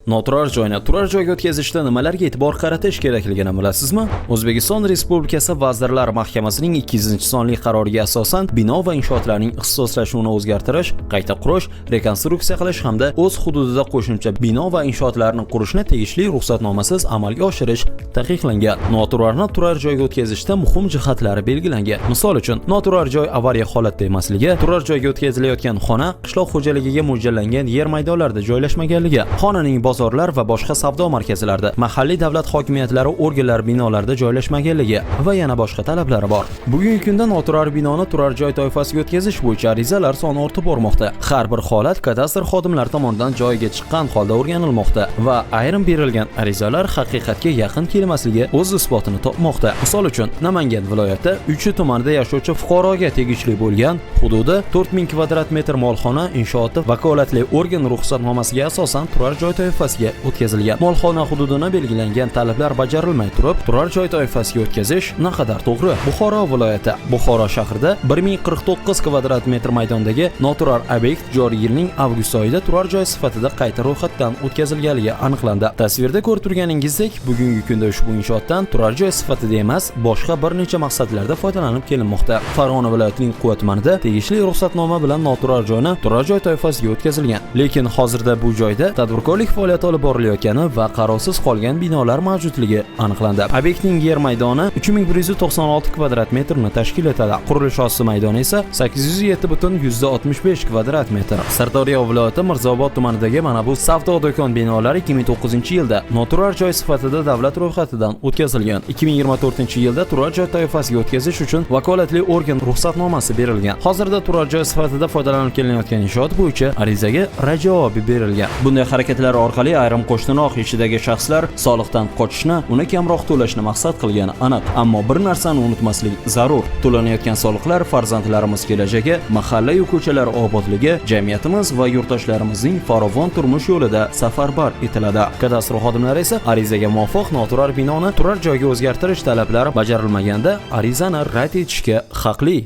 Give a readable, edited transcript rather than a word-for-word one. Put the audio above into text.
Noturar joyni turar joyga o'tkazishda nimalarga e'tibor qaratish kerakligini bilasizmi? O'zbekiston Respublikasi Vazirlar Mahkamasining 200-sonli qaroriga asosan bino va inshootlarning ixtisoslashuvini o'zgartirish, qayta qurish, rekonstruksiya qilish hamda o'z hududida qo'shimcha bino va inshootlarni qurishni tegishli ruxsatnomasiz amalga oshirish taqiqlangan. Noturarni turar joyga o'tkazishda muhim jihatlari belgilangan. Misol uchun, noturar joy avariya holatda emasligi, turar joyga o'tkazilayotgan xona qishloq xo'jaligiga mo'ljallangan yer maydonlarida joylashmaganligi, xonaning bozorlar va boshqa savdo markazlarida, mahalliy davlat hokimiyatlari organlari binolarida joylashmaganligi va yana boshqa talablari bor. Bugungi kunda noturar binoni turar joy toifasiga o'tkazish bo'yicha arizalar soni ortib bormoqda. Har bir holat kadastr xodimlari tomonidan joyiga chiqqan holda o'rganilmoqda va ayrim berilgan arizalar haqiqatga yaqin kelmasligi o'z isbotini topmoqda. Misol uchun, Namangan viloyati Uchi tumanida yashovchi fuqaroga tegishli bo'lgan hududi 4000 kvadrat metr molxona inshooti vakolatli organ ruxsatnomasiga asosan turar joy toifasiga o'tkazilgan. Molxona hududini belgilangan talablar bajarilmay turib, turar joy toifasiga o'tkazish naqadar to'g'ri? Buxoro viloyati Buxoro shahrida 1049 kvadrat metr maydondagi noturar obyekt joriy yilning avgust oyida turar joy sifatida qayta ro'yxatdan o'tkazilganligi aniqlandi. Tasvirda ko'rib turganingizdek, bugungi kunda ushbu inshootdan turar joy sifatida emas, boshqa bir necha maqsadlarda foydalanib kelinmoqda. Farg'ona viloyatining Quva tumanida tegishli ruxsatnoma bilan noturar joyni turar joy toifasiga o'tkazilgan. Lekin hozirda bu joyda tadbirkorlik faoliyati olib borilayotgani va qarovsiz qolgan binolar mavjudligi aniqlandi. Obyektning yer maydoni 3196 kvadrat metrni tashkil etadi. Qurilish osti maydoni esa 807,65 kvadrat metr. Sirdaryo viloyati Mirzaobod tumanidagi mana bu savdo do'kon binolari 2009-yilda noturar joy sifatida davlat ro'yxatidan o'tkazilgan. 2024-yilda turar joy toifasiga o'tkazish uchun vakolatli organ ruxsatnomasi berilgan. Hozirda turar joy sifatida foydalanib kelinayotgan inshoot bo'yicha arizaga rad javobi berilgan. Bunday harakatlar orqali ayrim qo'shtirnoq ichidagi shaxslar soliqdan qochishni, uni kamroq to'lashni maqsad qilgani aniq. Ammo bir narsani unutmaslik zarur. To'lanayotgan soliqlar farzandlarimiz kelajagi, mahalla-yu ko'chalar obodligi, jamiyatimiz va yurtdoshlarimizning farovon turmush yo'lida safarbar etiladi. Kadastr xodimlari esa arizaga muvofiq noturar binoni turar joyga o'zgartirish talablari bajarilmaganda arizani rad etishga haqli.